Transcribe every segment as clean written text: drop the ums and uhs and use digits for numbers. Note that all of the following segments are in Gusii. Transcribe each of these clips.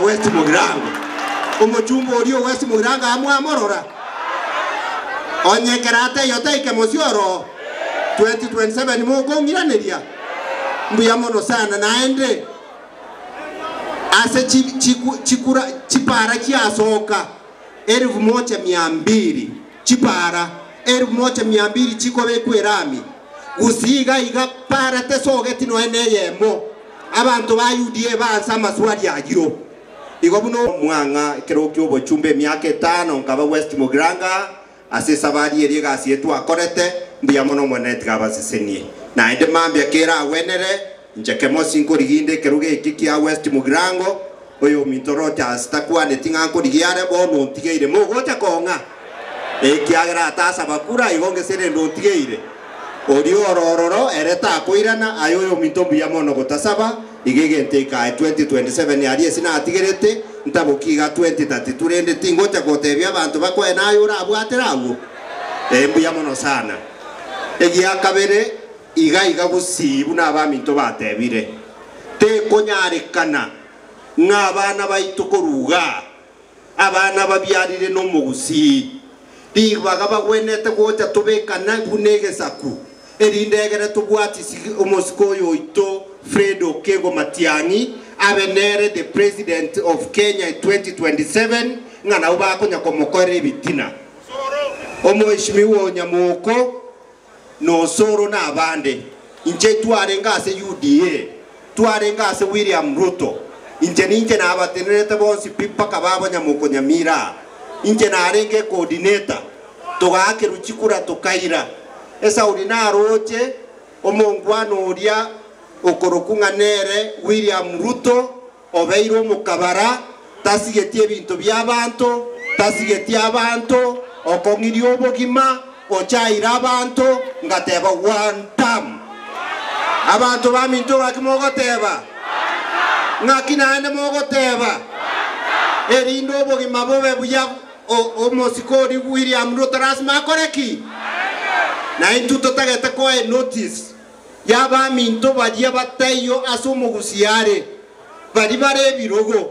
West Mugirango. Omochumba oria o West Mugirango aa mwamorora? Onye ekero ataiyo taike mosio oroo, 2027 mokong'iraneria? Mbuya mono sana naende ase chi chiku chikura chipara chiasoka elfu moja mia mbili chipara elfu moja mia mbili chikobekwa erami gusii iga iga para tesogeti nonya na eyemo abanto ba UDA baanse amaswali ayio. Igo buna omwang'a ekero ki'obochumba emiaka etano nkaba West Mugirango ase esabari eria egasi eye twakorete, mbuya mono Omonene tiga abasesenie. Naende mambia keragwenere, inche kemosi nkorigia inde ekerogo eke kia West Mugirango, oyominto Rogers takwaneti ng'a nkorigia are, bono ontigeire mogocha kong'a, ekiagera atasaba kura, igo ngese rende ontigeire. Oria ore ororo, ere takoirana, aye oyominto mbuya mono gotasaba, iga egento eke aye 2027 aria ase natigerete, ntabokie iga 2032 rende tingocha gotebia abanto bakoe naye orabwatera agwo. Ee mbuya mono sana. Egiakabere, iga iga gusii buna abaminto batebire, tekonyarekana ng'a abana baito korwa igaa, Abana babiarire nomogusii, ribaga bagwenerete gocha tobekane buna egesaku, erinde egere tobwatisi omosike oyo oito Fred Okengo Matiang'i abe nere the President of Kenya in 2027 ng'a nabwo bakonya komokorera ebitina. Omoeshimiwa o Nyamoko na Osoro na abande, inche twarenge ase UDA, twarenge ase William Ruto, inche ninche nabatenerete bonsi pi mpaka baba Nyamoko Nyamira aa. Inche narenge ecoordinator, togaakerwa chikura tokaira. Esauri naroche omongwana oria okorokwa ng'a nere William Ruto, Obeire omokabara, tasigeti ebinto bi'abanto, tasigeti abanto, okong'iria obogima, ochaire abanto, ngateba, One term. Abanto baminto ng'aki mogoteba? Ng'aki naende mogoteba? Erinde obogima bobe buya omosike oria William Ruto lasima akore ki? Naintwe totagete koa enotice y'abaminto baria bataiyo ase omogusii are, baria bare ebirogo.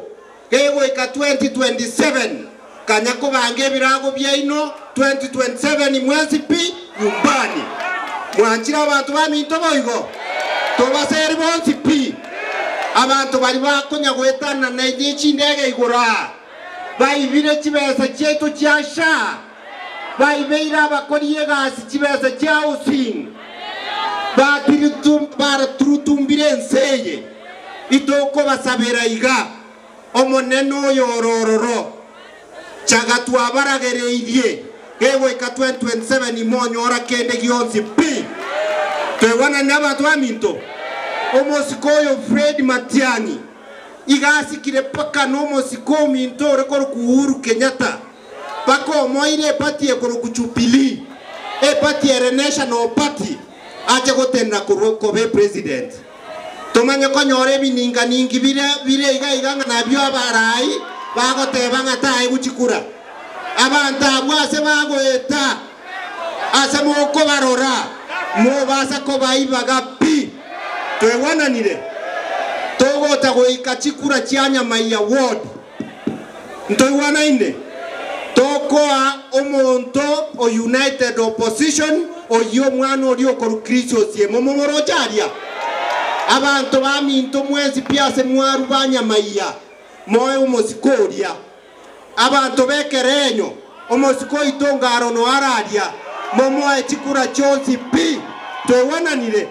Gegoika 2027, kanya kobanga ebirago biaino 2027 mwensi pi nyumbani. Mwanchire abanto baminto boigo? Tobaseri bonsi pi. Abanto baria bakonya goetanana ne chindege igoro aa, baibire chibesa chiaito chia SHA, Baibeire abakori egasi chibesa chia housing, baraturutumbire ense eye, itokobasabera iga, Omonene oyo ore ororo, chaga twabaragereirie, gegoika 2027 imonyora kende gionsi pi. Toigwanani abanto baminto? Omosike oyo Fred Matiang'i iga asikire mpaka nomosike ominto ore korokwa Uhuru Kenyatta. Bakomoira epati ekorokwa Jubilee, epati ere National Party, ache gotenena korwa koba epresident. Tomanye konyora ebininganingi bire bire iga iga ng'a nabio abarai bagoteba ng'a taegwe chikura. Abanto abwo ase bagoeta, ase mokobarora, mobasa kobaibaga pi. Toigwananire? Togocha goika chikura chia Nyamaiya ward. Ntoigwanaine? Tokoa omonto o United Opposition oyio omwana oria okorwa Chris Osiemo momoroche aria? Abanto baminto mwensi pi ase mwarwa ba Nyamaiya moe omosike oria. Abanto b'ekerenyo omosike oito ngaro noare aria momoe chikura chionsi pi. Toigwananire?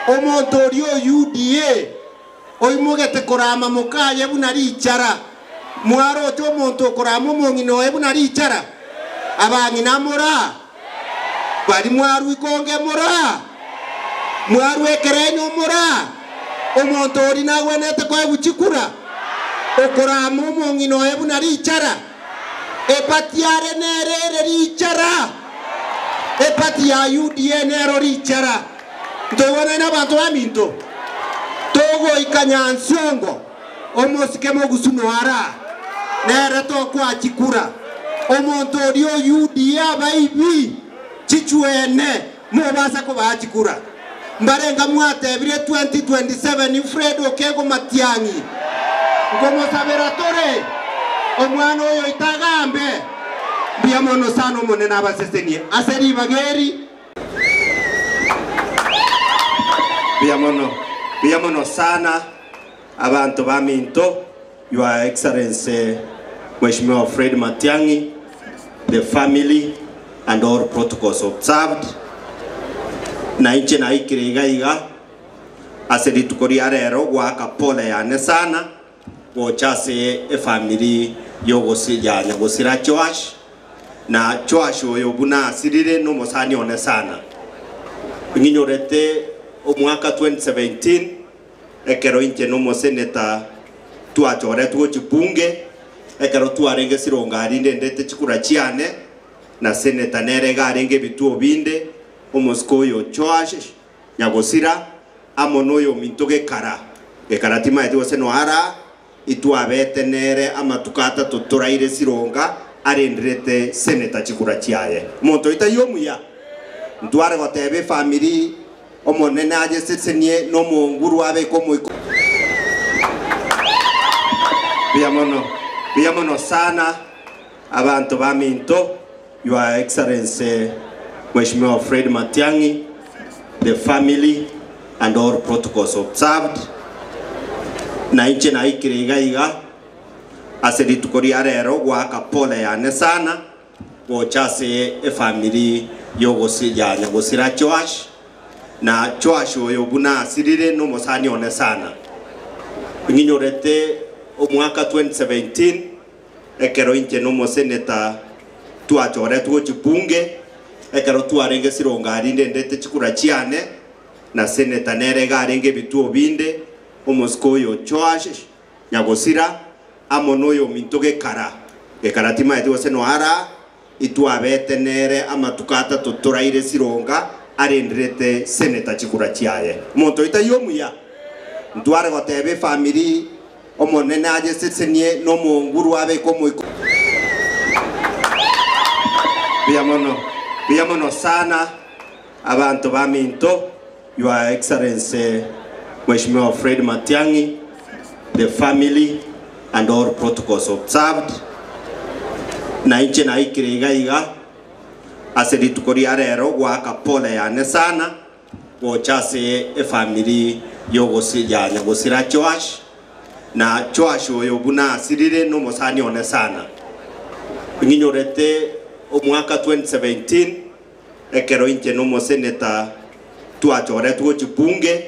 Omonto oria o UDA Oimogete korama mokaye buna richara. Mwaroche omonto okorama omong'ina oye buna richara? Abang'ina moraa? Baria mwarwa ikonge moraa? Mwarwa ekerenyo moraa? Omonto oria nagwenerete koegwa chikura, okorama omong'ina oye buna richara? Epati are nere ere richara. Epati ya UDA nero richara. Ntoigwanane nabanto baminto, togoika Nyansiongo, omosike mogusu noara, nere tokoa chikura. Omonto oria o UDA abaibi chichwene mobasa kobaa chikura. Mbarenga mwatebire 2027 Fred Okego Matiang'i. Nkomosabera tore omwana oyo itagambe mbuya mono sana omonene abasesenie ase ribaga eri. Mbuya mono, mbuya mono sana abanto baminto, Your Excellency Mheshimiwa Fred Matiang'i, the family and all protocols observed. Na inche naikire iga iga ase rituko ria rero goaka pole yane sana gocha ase efamiri yogosi ya nyagosira Joash na Joash oyo buna asirire nomosani one sana. Ng'inyorete omwaka 2017 ekero inche nomoseneta twachoretwe gochia bunge ekero twarenge sironga ndendete chikura chiane na seneta nere iga arenge ebituo binde omosiko oyo Joash nyagosira amo noyo ominto gekara gekara timaeti gose noara itwabete nere amatuko atato toraire sironga arenderete seneta chikura chiaye omonto oito omuya ntware goteba efamiri omonene aje sesenie nomonguru abeke omoiko. Mbuya mono, mbuya mono sana abanto baminto, Your Excellency Mheshimiwa Fred Matiang'i, the family and all protocols observed. Na inche naikire iga iga ase rituko ria rero goaka pole yane sana gocha ase efamiri yogosi ya nyagosira Joash na Joash oyo buna asirire nomosani one sana. Ng'inyorete omwaka 2017 ekero inche nomoseneta twachoretwe gochia bunge ekero twarenge sironga ndendete chikura chiane na seneta nere iga arenge ebituo binde omosiko oyo Joash nyagosira amo noyo ominto gekara gekara timaeti gose noara itwabete nere amatuko atato toraire sironga arenderete seneta chikura chiaye omonto oito omuya ntware goteba efamiri omonene aje sesenie nomonguru abeke omoiko. Mbuya mono, mbuya mono sana abanto baminto, Your Excellency Mheshimiwa Fred Matiang'i, the family and all protocols observed. Na inche naikire iga iga ase rituko ria rero goaka pole yane sana gocha ase efamiri yogosi ya nyagosira Joash na Joash oyo buna asirire nomosani one sana. Ng'inyorete omwaka 2017 ekero inche nomoseneta twachoretwe gochia bunge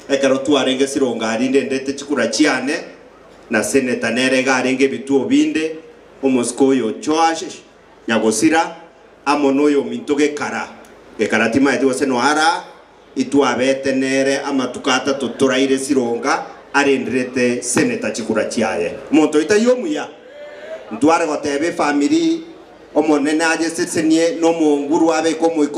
ekero twarenge sironga ndendete chikura chiane na seneta nere iga arenge ebituo binde omosiko oyo Joash nyagosira amo noyo ominto gekara gekara timaeti gose noara itwabete nere amatuko atato toraire sironga arenderete seneta chikura chiaye omonto oito omuya ntware goteba efamiri omonene aje sesenie nomonguru abeke omoiko.